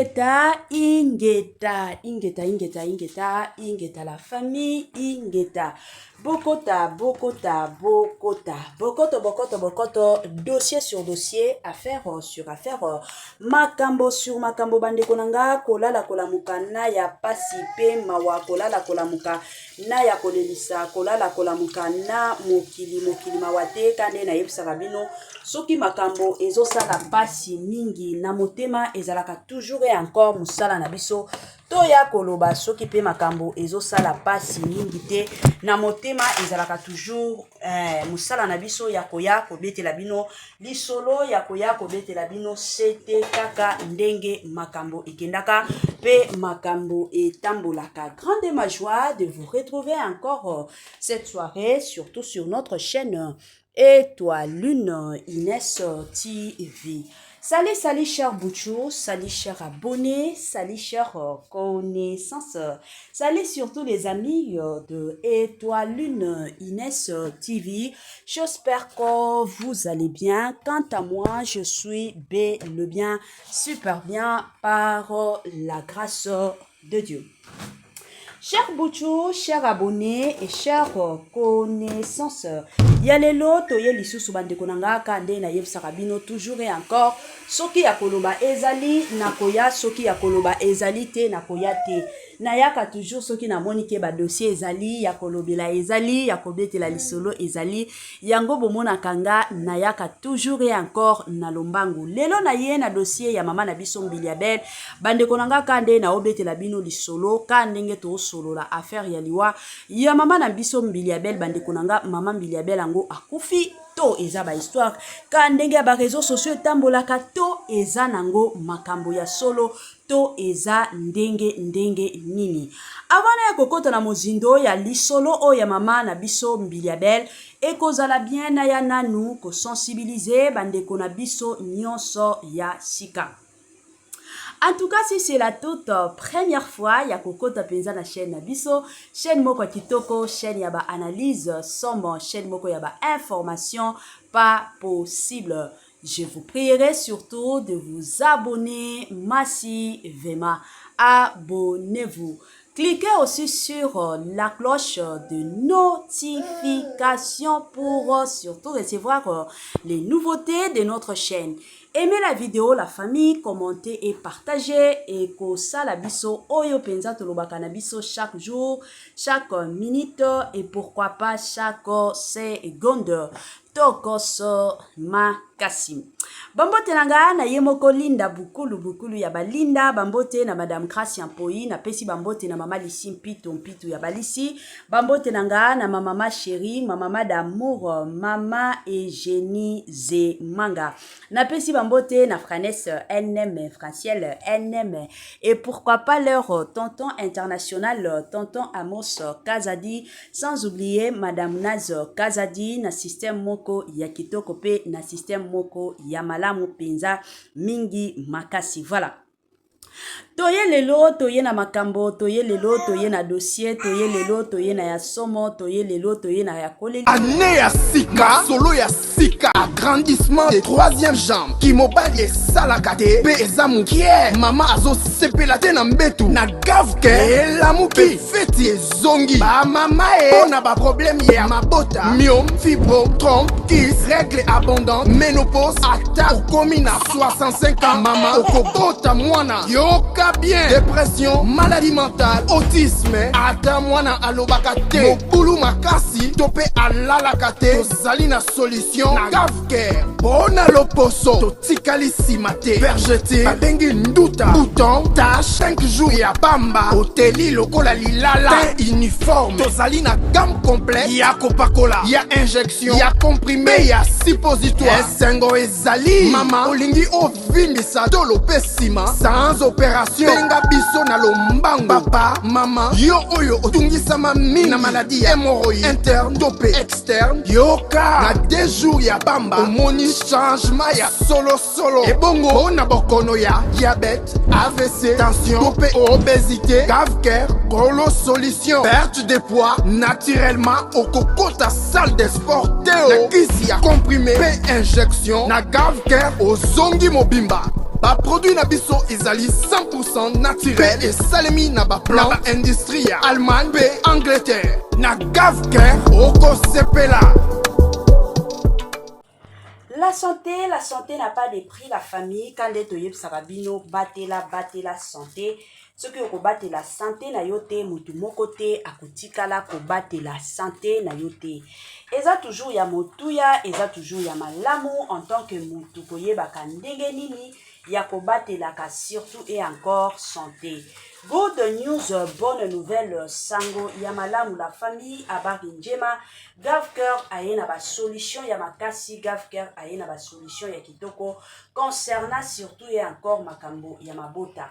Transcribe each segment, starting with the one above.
Ingeta, ingeta, ingeta, ingeta, ingeta, ingeta la famille, ingeta. Bokota, bokota, bokota, bokoto, bokoto, bokoto, dossier sur dossier, affaire sur affaire, makambo sur makambo, bandeko na nga, kolala kolamuka na ya pasi pe mawa, kolala kolamuka na ya kolelisa, kolala kolamuka na mokili, mokili mawa te. Ka nde nayebisaka bino, soki makambo ezosala pasi mingi na motema, ezalaka toujours et encore mosala na biso toya koloba. Soki mpe makambo ezosala pasi mingi te na motema, ezalaka toujours mosala na biso ya koya kobetela bino lisolo, ya koya kobetela bino sete kaka ndenge makambo ekendaka mpe makambo etambolaka. Grande ma joie de vous retrouver encore cette soirée, surtout sur notre chaîne Étoile Lune Inès TV. Salut, salut, cher Bouchou, salut, cher abonné, salut, cher connaissance, salut surtout les amis de Étoile Lune Inès TV. J'espère que vous allez bien. Quant à moi, je suis bel et bien, super bien par la grâce de Dieu. Cher Bouchou, cher abonné et cher connaissance, ya lelo toye lisusu, bandeko na nga. Ka nde nayebisaka bino toujours et encore, soki ya koloba ezali, nakoya; soki ya koloba ezali te, nakoya te. Nayaka toujours soki namoni ke badossier ezali ya kolobela, ezali ya kobetela lisolo, ezali yango bomonaka nga nayaka toujours et encore na lombangu. Lelo na ye na dossier ya mama na biso Mbilia Bel, bandeko na nga. Ka nde naobetela bino lisolo, ka ndenge toosolola affaire ya liwa ya mama na biso Mbilia Bel, bandeko na nga. Mama Mbilia Bel yango akufi to eza bahistoire ka ndenge ya baréseaux sociaux etambolaka, to eza nango makambo ya solo, to eza ndenge ndenge nini? Avant na ya kokɔta na mozindo ya lisolo oyo ya mama na biso Mbilia Bel, ekozala bien na ya nanu kosensibiliser bandeko na biso nyonso ya sika. En tout cas, si c'est la toute première fois ya kokota mpenza na chaîne na biso, chaîne moko ya kitoko, chaîne ya baanalyse somo, chaîne moko ya bainformation pas possible, je vous prierai surtout de vous abonner massivement. Abonnez-vous. Cliquez aussi sur la cloche de notification pour surtout recevoir les nouveautés de notre chaîne. Aimez la vidéo, la famille, commentez et partagez. Et kosala biso oyo penza tolobaka na biso chaque jour, chaque minute et pourquoi pas chaque seconde. Tokoso makasi. Bambote na nga na ye moko Linda Bukulu, Bukulu ya balinda. Bambote na Madame Gracia Mpoi. Napesi bambote na mama Lisi Mpito, Mpitu ya balisi. Bambote na nga na mamama chéri, mamama d'amour, mama Eugénie Zemanga. Napesi bambote na Franes NM, Franciel NM et pourquoi pas leur tonton international, tonton Amos Kazadi, sans oublier Madame Naz Kazadi na système moko ya kitoko mpe na système moko ya malamu mpenza mingi makasi. Voilà, toye lelo, toye na makambo, toye lelo, toye na dossier, toye lelo, toye na ya somo, toye lelo, toye na ya koleli. Année ya sika, solo ya sika, agrandissement de troisième jambe, kimobali esalaka te mpe eza mokie, mama azosepela te na mbetu, na gavke elamuki, feti ezongi, bamama e mpo na baproblème ya mabota, myome, fibrome, trompe, kyste, règle abondante, ménopause, ata okomi na 65 ans, mama okobota mwana, yoka bien, dépression, maladie mentale, autisme, ata mwana alobaka te, mobulu makasi to mpe alalaka te, tozali na solution na Gavcare. Mpo na loposo, totikali nsima te. Vergeture babengi nduta, bouton, tache, 5 jours ya pamba, oteli lokola lilala, teint uniforme. Tozali na gamme complète ya kopakola, ya injection, ya comprimé, ya suppositoire. Esengo ezali, mama olingi ovimbisa tolo mpe nsima sans opération, benga biso na lombango. Papa, mama, yo oyo otungisama mingi na maladie ya hémorroïde interne to mpe externe, yoka, na 2 jours ya pamba omoni changement ya solosolo. Ebongo mpo na bokono ya diabète, AVC, tension to mpe obésité, Gavcare kolo solution. Perte de poids naturellement, okokota salle de sport te o, na kisi ya comprimé mpe injection, na Gavcare ozongi mobimba. Baproduit na biso ezali 100% naturel, esalemi na baplante na baindustrie ya Allemagne mpe Angleterre. Na Gavcare okosepela. La santé, la santé n'a pas de prix, la famille. Kande toyebisaka bino, batela, batela santé. Soki okobatela santé na yo te, motu moko te akotikala kobatela santé na yo te. Eza toujours ya motuya, eza toujours ya malamu en tant que motu koyebaka ndenge nini ya kobatelaka surtout et encore santé. Good news, bonne nouvelle, sango ya malamu, la famille. Habari njema. Gavcare aye na basolution ya makasi, Gavcare aye na basolution ya kitoko concernant surtout et encore makambo ya mabota.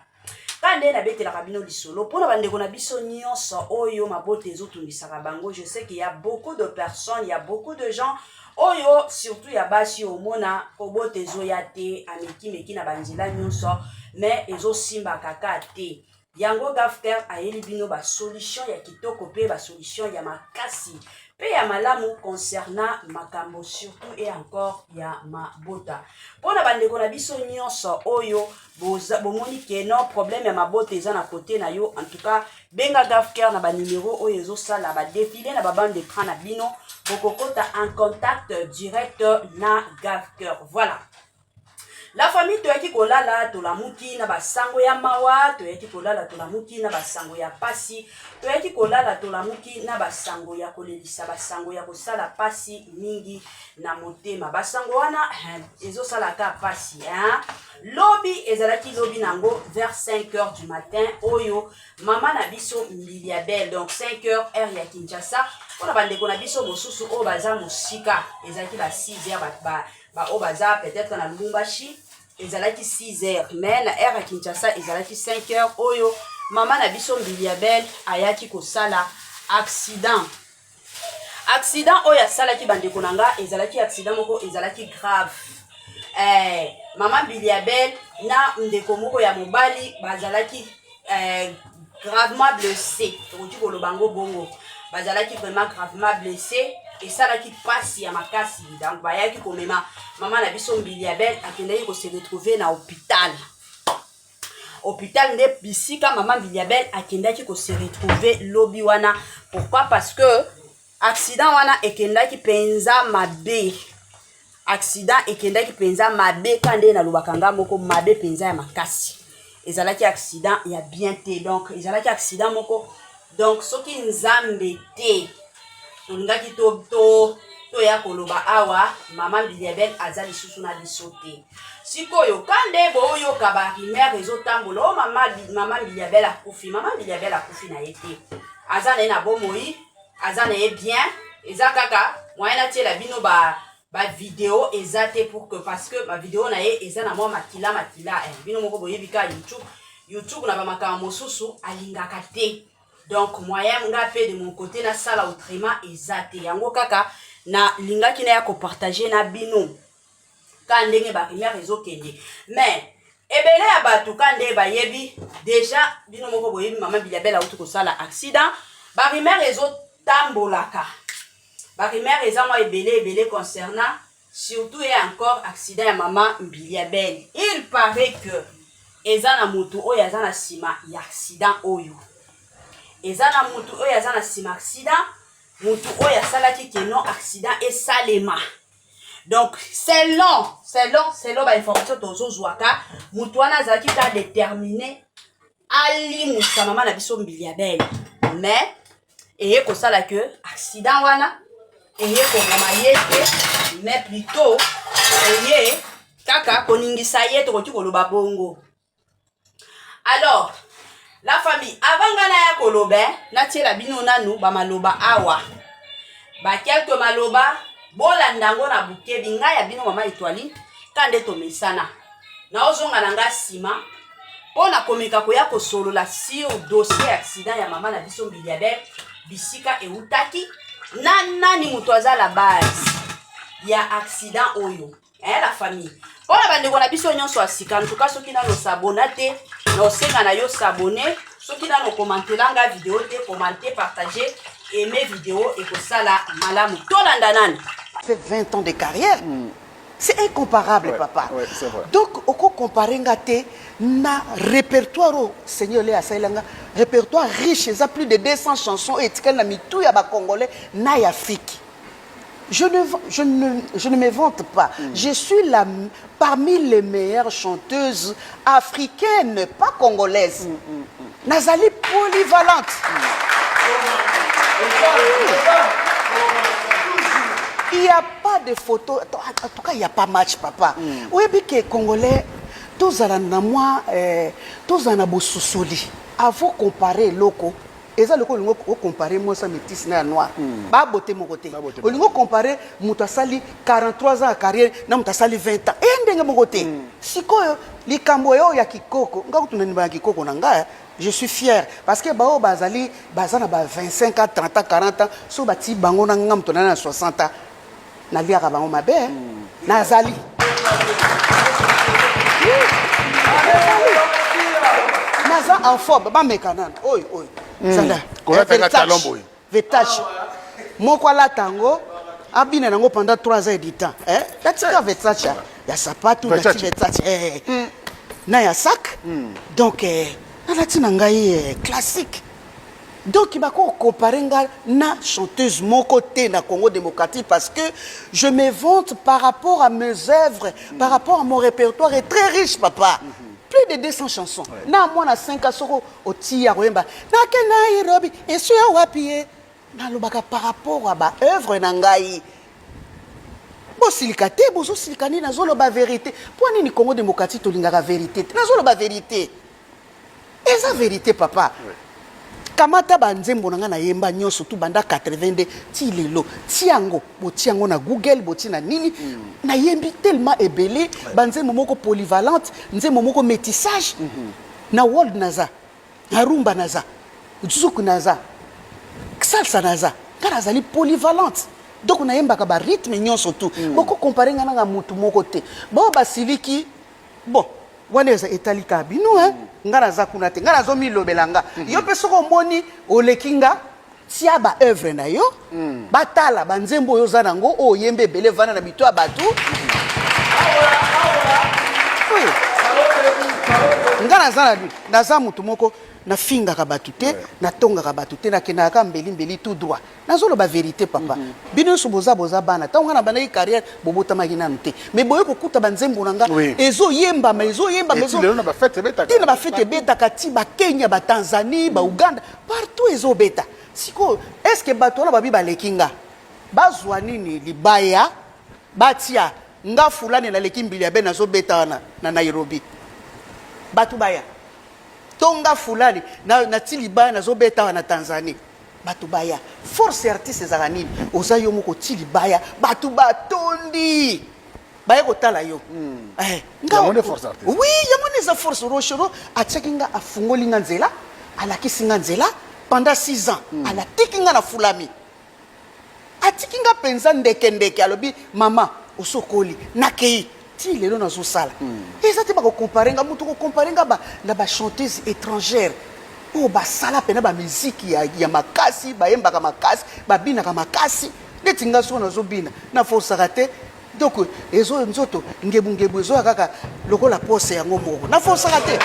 Ka nde nabetelaka bino lisolo mpona bandeko na biso nyonso oyo mabota ezotungisaka bango. Je sais qu'il y a beaucoup de personnes, il y a beaucoup de gens oyo, surtout ya basi, omona kobota ezoya te, amekimeki na banzela nyonso, mais ezosimba kaka te. Yango Gavcare ayeli bino basolution ya kitoko mpe basolution ya makasi mpe ya malamu concernant makambo surtout et encore ya mabota. Mpona bandeko na biso nyonso oyo bomoni ke no problème ya mabota eza na kote na yo, en tout cas benga Gavcare na banimero oyo ezosala badéfiler na babande d'écran na bino, bokokota en contact direct na Gavcare. Voilà la famille, toyaki kolala, tolamuki na basango ya mawa, toyaki kolala, tolamuki na basango ya pasi, toyaki kolala, tolamuki na basango ya kolelisa, basango ya kosala pasi mingi na motema. Basango wana ezosalaka pasi, hein? Lobi ezalaki lobi nango vers 5 heures du matin oyo mama na biso Mbilia Bel, donc 5 heures heure ya Kinshasa, mpona bandeko na biso mosusu oyo baza mosika ezalaki ba 6 heures, baoyo baza peut-être na Lubumbashi ezalaki 6 heures, mais na heure ya Kinshasa ezalaki 5 heures oyo mama na biso Mbilia Bel ayaki kosala accident. Accident oyo asalaki, bandeko na nga, ezalaki accident moko ezalaki grave. Mama Mbilia Bel na ndeko moko ya mobali bazalaki gravement blessé, tokoki koloba yango bongo, bazalaki vraiment gravement blessé. Esalaki mpasi ya makasi. Donc bayaki komema mama na biso Mbilia Bel, akendaki kose retrouver na hôpital. Hôpital nde bisika mama Mbilia Bel akendaki kose retrouver lobi wana. Pourquoi? Parce que accident wana ekendaki mpenza mabe, accident ekendaki mpenza mabe. Ka nde nalobaka nga moko, mabe mpenza ya makasi. Ezalaki accident ya bien te, donc ezalaki accident moko, donc soki Nzambe te, tolingaki toya koloba awa mama Mbilia Bel aza lisusu na biso te. Sikoyo ka nde boyoka barumeur ezotambola o mama Mbilia Bel akufi. Mama Mbilia Bel akufi na ye te, aza na ye na bomoi, aza na ye bien. Eza kaka moyen natiela bino ba bavideo eza te pour que, parce que bavideo na ye eza na mwa makila makila, eh. Bino moko boyebi ka YouTube, YouTube na bamakambo mosusu alingaka te. Donc moyen nga mpe de mon côté nasala autrement eza te. Yango kaka nalingaki naya kopartager na bino ka ndenge barumeur ezokende. Mais ebele ya bato, ka nde bayebi déjà, bino moko boyebi, mama Mbilia Bel auti kosala accident. Barumeur ezotambolaka, barumeur eza mwa ebele ebele concernant surtout et encore accident ya mama Mbilia Bel. Il paraît que eza na motu oyo aza na nsima ya accident oyo, eza na motu oyo aza na nsima accident, motu oyo asalaki ke non accident esalema. Donc selon bainformation tozozwaka, motu wana azalaki ka déterminé alimusa mama na biso Mbilia Bel, mais eye kosala ke accident wana eye koboma ye te, mais plutôt eye kaka koningisa ye, tokoki koloba bongo. Alors la famille, avant nga naya koloba, natiela bino nanu bamaloba awa, baquelques maloba, bolanda yango na bukebi. Ngai ya bino mama Etoiline, ka nde tomesana, naozonga na nga nsima mpo na komeka koya kosolola sur dossier accident ya mama na biso Mbilia Bel, bisika eutaki na nani moto aza la base ya accident oyo. La famille, mpona bandeko na biso nyonso ya sika, ntuka soki nano s'abonner te, na osenga na yo s'abonner. Soki nano komantela video te, commente, partage, aime video, ekosala malamu. Tolanda nani. Fait 20 ans de carrière. C'est incomparable, papa. Ouais, c'est vrai. Donc okocompare nga te na répertoire oyo Seigneur le asalela nga, répertoire riche, eza plus de 200 chansons oyo etikali na mitu ya Bacongolais na ya Afrique. Je ne me vante pas. Je suis la, parmi les meilleures chanteuses africaines, pas congolaises. Nazali polyvalente. Il n'y a pas de photo. En tout cas, il n'y a pas match, papa. Oui, que Congolais, tozala na mwa tozala na bosusuli avant comparer eloko. Eza lokola olingi ocompare mwasi ya métis na ya noir, babote moko te. Olingi ocompare moto asali 43 ans ya carrière na moto asali 20 ans, eya ndenge moko te. Sikoyo likambo oyo ya kikoko, nga kutu nandimaka kikoko na ngai. Je suis fier parce que baoyo bazali, baza na ba 25 ans, 30 ans, 40 ans, so batii bango na nga moto nani na 60 ans, naliaka bango mabe. Nazali, naza en forme. Bameka nano oyo oyo zala. Kolataka talon boye. Versace moko, alata yango, abina nango pendant 3 heures du temps. Natika Versace ya sapatu, nati Versace na ya sac. Donc nalati na ngai classique. Donc bakokompare nga na chanteuse moko te na Congo démocratique, parce que je me vante par rapport à mes œuvres, par rapport à mon répertoire est très riche, papa. Plus de 200 chansons. Na mwana 5 ans, soko otia koyemba nake Nairobi, esu ya wapi ye, nalobaka par rapport à baœuvre na ngai. Bosilika te, bozosilika nini? Nazoloba vérité. Mpo nini Congo démocratique tolingaka vérité te? Nazoloba vérité, eza vérité, papa. Kamata banzembo na ngai nayemba nyonso tu banda 82 ti lelo, ti yango boti yango na Google, boti na nini. Nayembi tellement ebele banzembo moko polyvalente, nzembo moko métissage. Na world naza, na rumba naza, zouk naza, salsa naza. Ngai nazali polyvalente, donc nayembaka barythme nyonso tu. Bokocompare ngai nanga mutu moko te. Bao basiliki, bon, wana eza etali kaka bino. Nga naza kuna te, nga nazomilobela nga. Yo mpe soki omoni oleki nga, tia baœuvre na yo, batala banzembo oyo oza nango, oyo oyemba ebele, evanda na mito ya bato. Oui. Nga naza motu moko nafingaka bato te, natongaka bato te, nakendaka kaka mbeli-mbeli, tout droit. Nazoloba vérité, papa. Bino nyonso boza bana. Ntango nga na bandaki carrière, bobotamaki nanu te, mais boye kokuta banzembo na nga ezoyembama, ezoyembama. Eti lelo na bafete ebetaka. Ti na bafete ebetaka, ti Bakenya, Batanzanie, Bauganda, partout ezobeta. Sikoyo est ce que bato wana babi baleki nga, bazwa nini? Libaya batia nga fulani naleki mbili ya be, nazobeta wana na Nairobi, bato baya. To nga fulani nati libaya, nazobeta awa na Tanzanie, bato baya. Force ya artiste ezalaka nini? Oza yo moko, oti libaya, bato batondi, baye kotala yo. Yango nde force artiste. Oui, yango nde eza force. Rochereau atiaki nga, afungoli nga nzela, alakisi nga nzela pendant 6 ans. Alatiki nga na fulami, atiki nga mpenza ndeke-ndeke, alobi: "Mama, osokoli." Nakei ti lelo nazosala. Eza te bakocompare nga motu kocompare nga na bachanteuse étrangère oyo basala mpena bamiziki ya makasi, bayembaka makasi, babinaka makasi. Neti nga soko nazobina, nafosaka te. Donc ezo nzoto ngebungebu, ezoya kaka lokola pose yango moko, nafosaka te.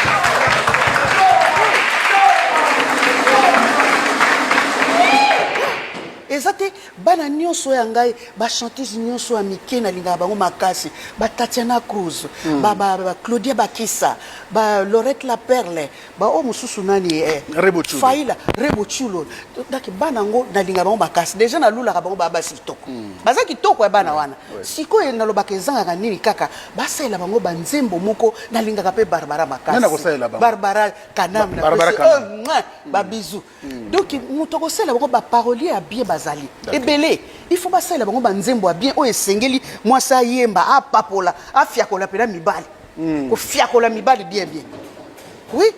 Eza te bana nyonso ya ngai, bachanteuse nyonso ya mike, nalingaka bango makasi: baTatiana Cruz, baClaudia Bakisa, baLorette La Perle, baoyo mosusu nani, Rebo Tchulo. Faila Rebo Tchulo. Donc bana yango nalingaka bango makasi. Déjà nalulaka bango, baa basi kitoko, baza kitoko ya bana wana. Sikoyo nalobaka, ezangaka nini? Kaka basalela bango banzembo moko. Nalingaka mpe Barbara makasi. Nani akosalela bango? Barbara Kanam. Barbara Kanam. Babizu. Donc moto akosalela bango, baparolier ya bien bazali ebele. Il faut basalela bango banzembo ya bien oyo esengeli mwasi ayemba, apapola, afiakola mpena mibali, kofiakola mibali bien bien. Oui,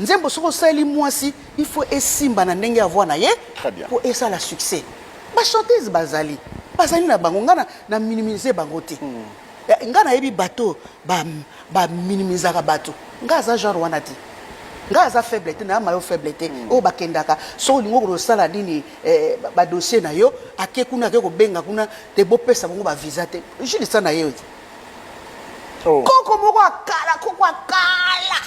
nzembo soki osaleli mwasi, il faut esimba na ndenge ya voix na ye Très bien. mpo esala succès. Bachanteuse bazali na bango, nga na minimise bango te. Nga nayebi bato baminimisaka bato, nga aza genre wana te. Nga aza faible te, naya mayo faible te. Oyo bakendaka, soki olingi okosala nini, badossier na yo, ake kuna, ake kobenga kuna te, bopesa bango bavisa te. Julisa na ye te. Oh. Koko moko akala, koko akala.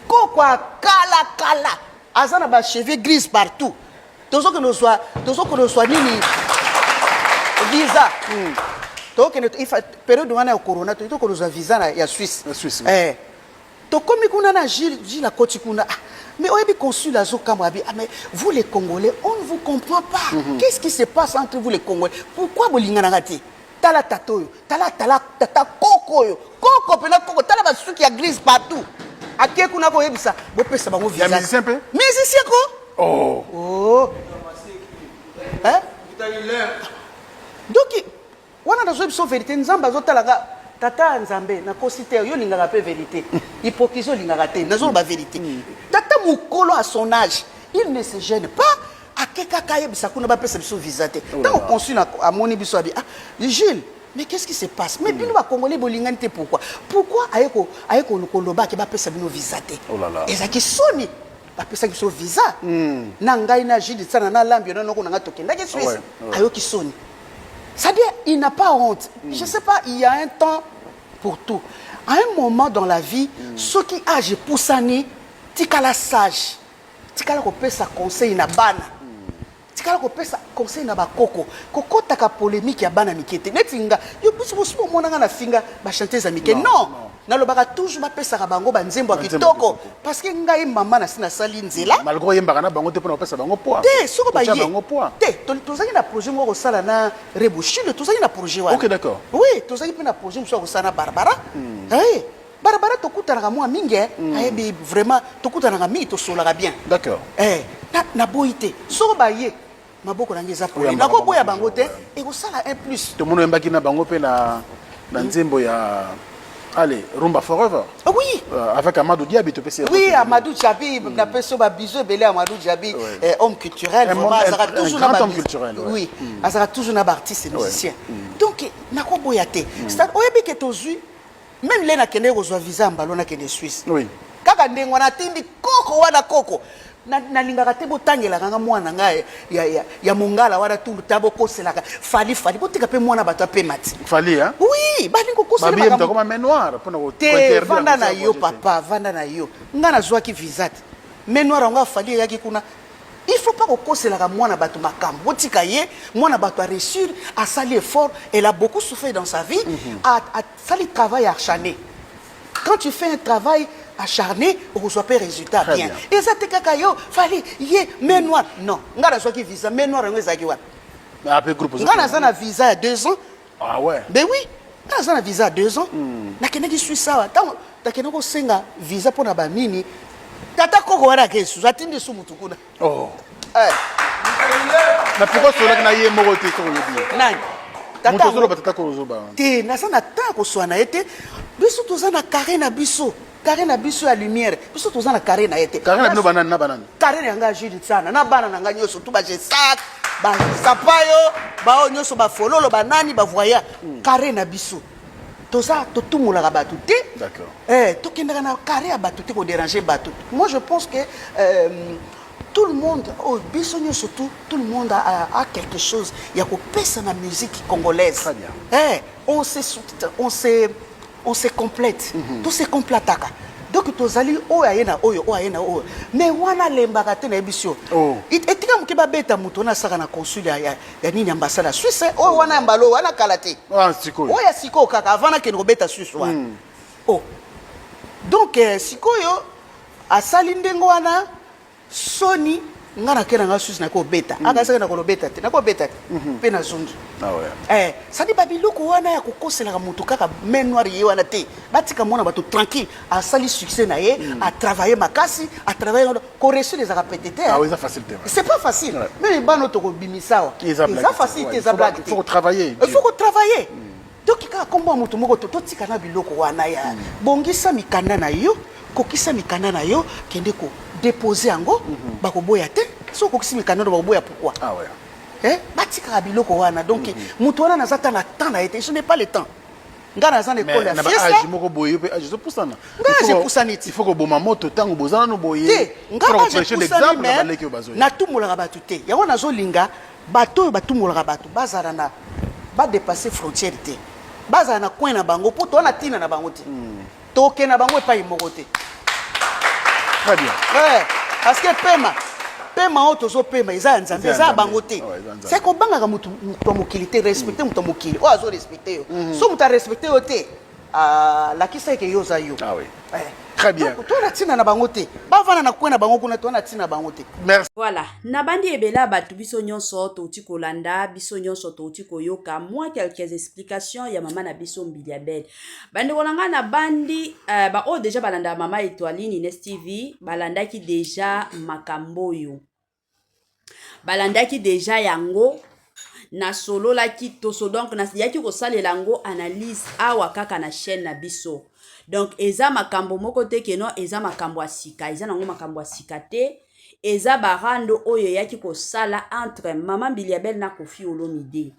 Koko akala kala. Aza na ba cheveux grise partout. Tozokende ozwa, tozokende ozwa nini? Visa. Tokende ifa période wana ya corona, tokende ozwa visa na ya Suisse. Ya Suisse, oui. Eh. Tokomi kuna na Gilles, Gilles akoti kuna. Ah, mais oyebi consul azokamwa abi, ah, mais vous les Congolais, on ne vous comprend pas. Qu'est-ce qui se passe entre vous les Congolais? Pourquoi bolinganaka te? Tala tata oyo, tala tala tata koko oyo, koko pena koko, tala basuki ya grise partout. Ake kuna koyebisa, bopesa bango Ya visa. musicien mpe? Musicien ko? Oh. Oh. Hein? Donc wana nazoyebi biso vérité, Nzambe azotalaka tata ya Nzambe, nakosi te, yo olingaka mpe vérité, hypocrisie olingaka te, nazoloba vérité. Tata mokolo à son âge, il ne se gêne pas, ake kaka ayebisa kuna bapesa biso visa te. Ntango consul amoni biso, abi: "Ah Gilles, mais qu'est-ce qui se passe? Mais bino bacongolais bolingani te, pourquoi? Pourquoi?" Aye aye koloba ake bapesa bino visa te. Oh là là. Ezalaki soni, bapesaki biso visa na ngai na Gilles Tsana na Lambi na noko na ngai, tokendaki Suisse. Ayoki soni, c'est-à-dire il n'a pas honte. Je sais pas, il y a un temps pour tout. À un moment dans la vie, soki âge epusani, tikala sage, tikala kopesa conseil na bana, tikala kopesa conseil na bakoko, kokɔtaka polémique ya bana mike te. Neti nga, yo biso mosusu omonanga na finga bachanteuse ya mike? Non, nalobaka toujours bapesaka bango banzembo ya Banzembo ya kitoko, kitoko. parce que ngai mama nasi nasali nzela. Malgré oyembaka na bango te mpona kopesa bango poids. Te, soko Kotia baye bango poids. te, tozalaki na projet moko kosala na Rebochile, tozalaki na projet wana. Ok, d'accord. Oui, tozalaki mpe na projet mosusu ya kosala na Barbara. Eh, Barbara tokutanaka mwa mingi, eh. Ayebi vraiment, tokutanaka mingi, tosolaka bien. Eh, naboyi te, soko baye, maboko na ngai eza pole, Oyambaka nakoboya bango bango te, ekosala un plus. Tomoni oyembaki na bango mpe na nzembo ya, allez, Rumba Forever. Ah oui. Avec Amadou Diaby, topesi ye Oui, Amadou Diaby, napesi yo babiso ebele. Amadou Diaby, eh, homme culturel, Un vraiment, azalaka un toujours grand na homme culturel, ouais. Oui, azalaka toujours na baartiste et musicien. Donc nakoboya te. C'est-à-dire oyebi ke tozwi même le nakende kozwa visa ya mbalo, nakende Suisse. Kaka ndenge wana atindi koko wana koko. Nalingaka te botangelaka nga mwana ngai ya mongala wana tulu ta bokoselaka Fally. Fally, botika mpe mwana bato apema ti. Fally, hein? Oui, balingi kokosela Babiye makambo. moto akoma main noire mpona Te, kointerdire vanda na yango yo te. Papa, vanda na yo. Nga nazwaki visa te, main noire yango aFally eyaki kuna. Il faut pas kokoselaka mwana bato makambo, botika ye. Mwana bato aréussir, asali effort, elle a beaucoup souffert dans sa vie, asali travail acharné. Quand tu fais un travail acharné, okozwa mpe résultat. Très bien. bien. Eza te kaka yo Fally ye main noire. Non, nga nazwaki visa, main noire yango ezalaki wapi? Mais après groupe Nga naza na visa ya 2 ans. Ah ouais. Ben oui, nga naza na visa ya 2 ans. Nakendaki Suisse awa, ntango nakendaki kosenga visa mpo na banini, tata koko wana ake lisusu, atindi su mutu kuna. Oh. Eh, Na pourquoi solaki na ye moko te soki oyebi ye? Nani? Moto Tata ozoloba, tata koko ozoba. Te, naza na temps ya koswa na ye te. Biso toza na carré na biso, carré na biso ya lumière. Biso toza na carré na ye te. Carré na bino banani na banani? Carré na ngai, Jules Tsana na bana na ngai nyonso tu, bajesak, basapayo, baoyo nyonso, bafololo, banani, bavoya. Carré na biso toza, totumolaka bato te. Eh, tokendaka na carré ya bato te kodéranger bato. Moi je pense que tout le monde, oh, biso nyonso tout le monde a quelque chose ya kopesa na musique congolaise. Très bien. Eh, on se complète, to se complétaka. Donc tozali oyo aye na oyo, oyo aye na oyo, mais wana alembaka te, nayebi yo. Oh. Etika moke babeta moto wana asaka na consul ya nini, ambassade ya Suisse, eh, oyo wana ya mbalo wana kala te. Ah, sikoyo. Oyo ya sikoyo kaka, avant nakende kobeta Suisse wana. Oh, donc eh, sikoyo asali ndenge wana soni. Nga nake na nga Suisse, nakobeta, akasaki nakolobeta te, nakobeta te mpe nazongi. Ah ouais. Eh, sadi babiloko wana ya kokoselaka moto kaka main noire ye wana te. Batika mwana bato tranquille, asali succès na ye, atravaille makasi, atravaille. Koréussir ezalaka pete te. Ah oui, eza facile te. C'est pas facile. Même bana oyo tokobimisa awa, Eza blague eza te. facile te. Eza blague te. Il faut travailler. Il faut kotravailler. Donc kaka nkombo ya moto moko, totika na biloko wana ya bongisa mikanda na yo, kokisa mikanda na yo, kende kodépose yango, bakoboya te. So okokisi mikanda no, bakoboya pourquoi? Ah ouais. Eh, batikaka biloko wana. Donc moto wana naza ta na temps na ye te, je n'ai pas le temps. Nga naza na ekole ya na fiesta. baage moko boye, yo mpe age ezopusana. Nga age epusani ti. Il faut koboma moto ntango boza nano boye. Te, nga Mpona age koprêcher epusani, l'exemple na mais baleki oyo bazoya. natumolaka bato te. Yango nazolinga bato oyo batumolaka bato bazala na badépasse frontière te. Bazala na coin na bango mpo toa na ntina na bango te. Tokende na bango epai moko te. Très bien. Ouais, parce que pema pema oyo tozopema eza ya Nzambe, eza ya bango te. Se kobangaka moto ya mokili te, respecte moto ya mokili oyo azorespecte yo. So moto arespecte yo te, alakisa eke yo oza yo. Ah oui. Eh. Très bien. To na ntina na bango te, bavanda na coin na bango kuna, to na ntina na bango te. Merci. Voilà, nabandi ebele ya bato, biso nyonso touti kolanda, biso nyonso touti koyoka mwa quelques explications ya mama na biso Mbilia Bel. Bandeko na ngai, nabandi baoyo deja balandaka mama Etoiline Ines TV balandaki deja makambo oyo, balandaki deja yango, nasololaki toso, donc nayaki kosalela yango analyse awa kaka na chaîne na biso. Donc eza makambo moko te keno eza makambo ya sika, eza nango makambo ya sika te. Eza barando oyo eyaki kosala entre mama Mbilia Bel na Koffi Olomide.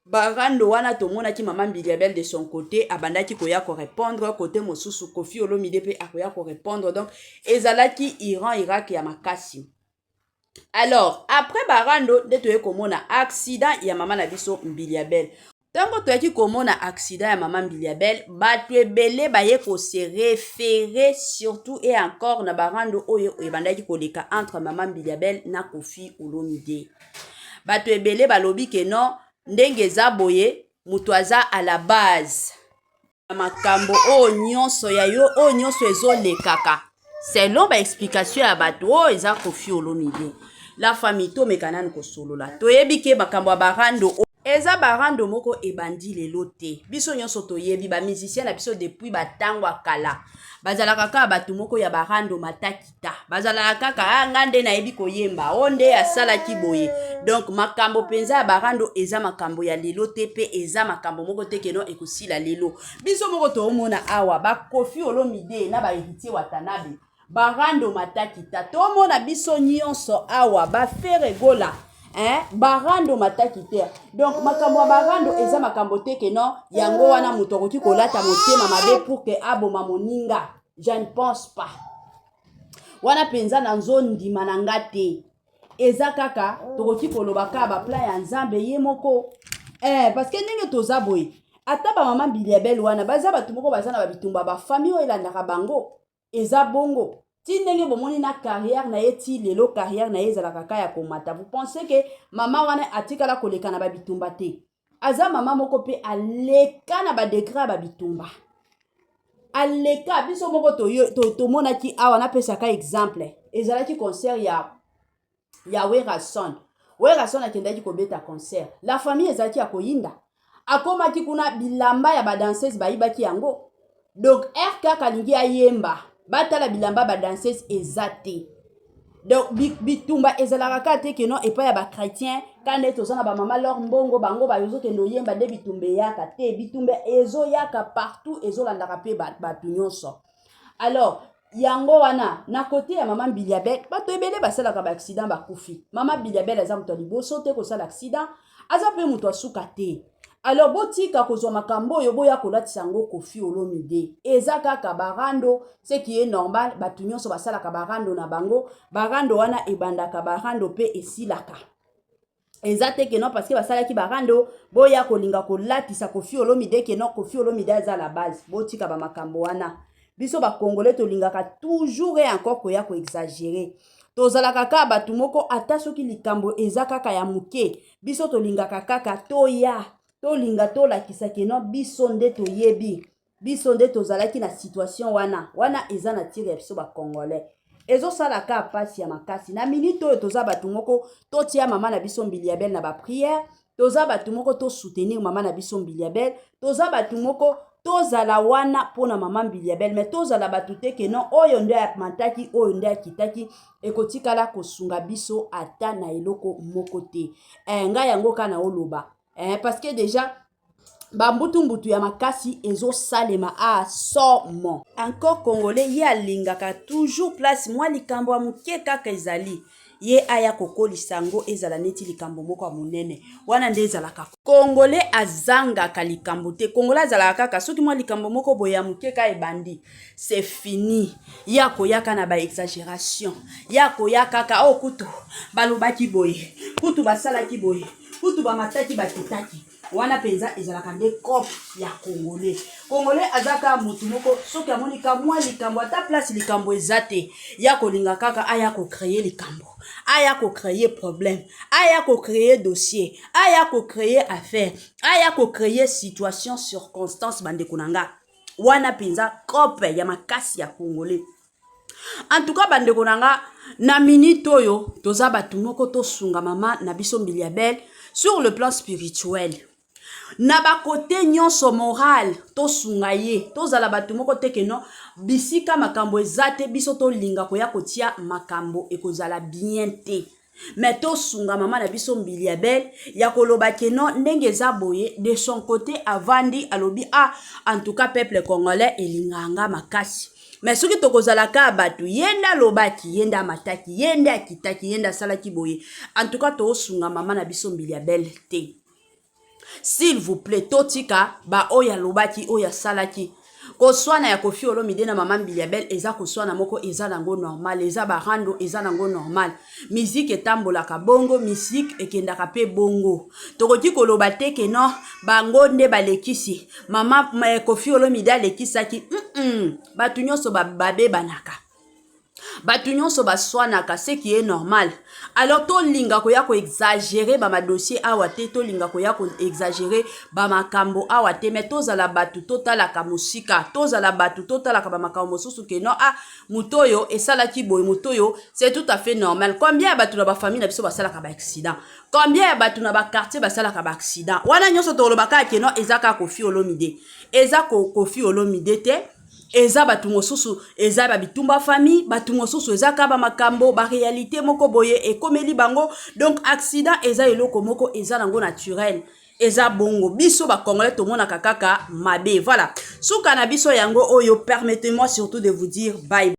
Barando wana tomonaki mama Mbilia Bel de son côté abandaki koya korépondre, côté mosusu Koffi Olomide mpe akoya korépondre, donc ezalaki Iran Irak ya makasi. Alors après barando nde toye komona accident ya mama na biso Mbilia Bel. Ntango toyaki komona accident ya mama Mbilia Bel, bato ebele baye kose référer surtout et encore na barando oyo ebandaki koleka entre mama Mbilia Bel na Koffi Olomide. Bato ebele balobi ke non, ndenge eza boye, moto aza à la base ya makambo oyo nyonso ya yo, oyo nyonso ezolekaka selon baexplication ya bato oyo, eza Koffi Olomide. La famille, tomeka nanu kosolola. Toyebi ke makambo ya barando eza barando moko ebandi lelo te. Biso nyonso toyebi bamusicien na biso depuis batango ya kala bazalaka kaka bato moko ya barando matakita, bazalaka kaka ah, nga nde nayebi koyemba, o nde asalaki boye. Donc makambo mpenza ya barando eza makambo ya lelo te, mpe eza makambo moko te keno ekosila lelo. Biso moko toomona awa baKoffi Olomide na baHéritier Watanabe, barando matakita. Tomona biso nyonso awa baFerre Gola, hein? Barando mataki te. Donc makambo ya barando eza makambo te ke non, yango wana moto akoki kolata motema mabe pour ke aboma moninga. Je ne pense pas. Wana mpenza na nzondima na nga te. Eza kaka tokoki koloba kaka baplan ya Nzambe ye moko, parce que ndenge toza boye, ata bamama Mbilia Bel wana baza bato moko baza na babitumba, bafamille oyo elandaka bango eza bongo ti ndenge bomoni na carrière na ye ti lelo, carrière na ye ezalaka kaka ya komata. Vous pensez ke mama wana atikala koleka na babitumba te? Aza mama moko mpe aleka na badegré ya babitumba, aleka. Biso moko tomonaki awa, napesaka exemple, ezalaki concert ya Werrason. Werrason akendaki kobeta concert, la famille, ezalaki ya koyinda. Akomaki kuna, bilamba ya badanseuse bayibaki yango. Donc r kaka alingi ayemba, batala bilamba badanseuse eza te. Donc bitumba ezalaka kaka te keno epai ya bachrétien ka nde toza na bamama lor mbongo, bango bazokende oyemba nde bitumba eyaka te. Bitumba ezoyaka partout, ezolandaka mpe bato nyonso. Alors yango wana na kote ya mama Mbilia Bel, bato ebele basalaka baaccident, bakufi. Mama Mbilia Bel aza moto ya liboso te kosala accident, aza mpe moto asuka te. Alors botika kozwa makambo oyo boya kolatisa yango Koffi Olomide. Eza kaka barando, ce qui est normal. Bato nyonso basalaka barando na bango, barando wana ebandaka, barando mpe esilaka. Eza te ke non, parce que basalaki barando, boya kolinga kolatisa Koffi Olomide ke non, Koffi Olomide aza la base. Botika bamakambo wana. Biso bacongolais tolingaka toujours et encore koya koexagérer. Tozalaka kaka bato moko, ata soki likambo eza kaka ya moke, biso tolingaka kaka toya tolinga tolakisa ke non, biso nde toyebi, biso nde tozalaki na situation wana. Wana eza nature ya biso bacongolais. Ezosala kaka mpasi ya makasi na minute oyo. Toza bato moko totia mama na biso Mbilia Bel na baprière, toza bato moko tosoutenir mama na biso Mbilia Bel, toza bato moko tozala wana mpona mama Mbilia Bel, mais tozala bato te ke non, oyo nde amantaki, oyo nde akitaki. Ekotikala kosunga biso ata na eloko moko te. Ngai yango kaka na oloba, parce que déjà bambutu-mbutu ya makasi ezosalema a somo. Encore congolais ye alingaka toujours place mwa likambo ya moke kaka ezali, ye aya kokolisa yango ezala neti likambo moko ya monene. Wana nde ezalaka congolais, azangaka likambo te. Congolais azalaka kaka soki mwa likambo moko boye ya moke ka ebandi, c'est fini, ye akoyaka na baexagération, ye akoya kaka oyo, kutu balobaki boye, kutu basalaki boye, kutu bamataki, bakitaki. Wana mpenza ezalaka nde cope ya Congolais. Congolais aza kaka motu moko, soki amoni ka mwa likambo, ata place likambo eza te, ya kolinga kaka aya kocreye likambo, aya kocreye problème, aya kocreye dossier, aya kocreye affaire, aya kocreye situation, circonstance. Bandeko na nga, wana mpenza cope ya makasi ya Congolais. En tout cas, bandeko na nga, na minute oyo toza bato moko, tosunga mama na biso Mbilia Bel sur le plan spirituel, na bakote nyonso, moral, tosunga ye. Tozala bato moko te que non, bisika makambo eza te, biso tolinga koya kotia makambo, ekozala bien te. Mais tosunga mama na biso Mbilia Bel ya koloba que non, ndenge eza boye, de son côté avandi, alobi: "Ah, en tout cas, peuple congolais elinganga makasi." Mais soki tokozala kaka bato, ye nde alobaki, ye nde amataki, ye nde akitaki, ye nde asalaki boye, en tout cas tosunga mama na biso Mbilia Bel te. S'il vous plaît, totika baoyo alobaki, oyo asalaki. Koswana ya Kofi Olomide na mama Mbilia Bel eza koswana moko eza nango normal, eza barando, eza nango normal. Miziki etambolaka bongo, miziki ekendaka mpe bongo. Tokoki koloba te que non, bango nde balekisi, mama Kofi Olomide alekisaki. Bato nyonso babebanaka, bato nyonso baswanaka, ce qui est normal. Alors tolinga koya koexagérer bamadossier awa te, tolinga koya koexagérer bamakambo awa te. Mais tozala bato totalaka mosika, tozala bato totalaka bamakambo mosusu que non, ah, moto oyo esalaki boye, moto oyo, c'est tout à fait normal. Combien ya bato na bafamille na biso basalaka baaccident? Combien ya bato na baquartier basalaka baaccident? Wana nyonso toloba kaka que non, eza kaka Kofi Olomide. Eza Kofi Olomide te, eza bato mosusu, eza babitumba famille, bato mosusu eza kaka bamakambo, baréalité moko boye ekomeli bango. Donc accident eza eloko moko eza nango naturel, eza bongo. Biso bacongolais tomonaka kaka mabe. Voilà, suka na biso yango oyo. Permettez-moi surtout de vous dire bye.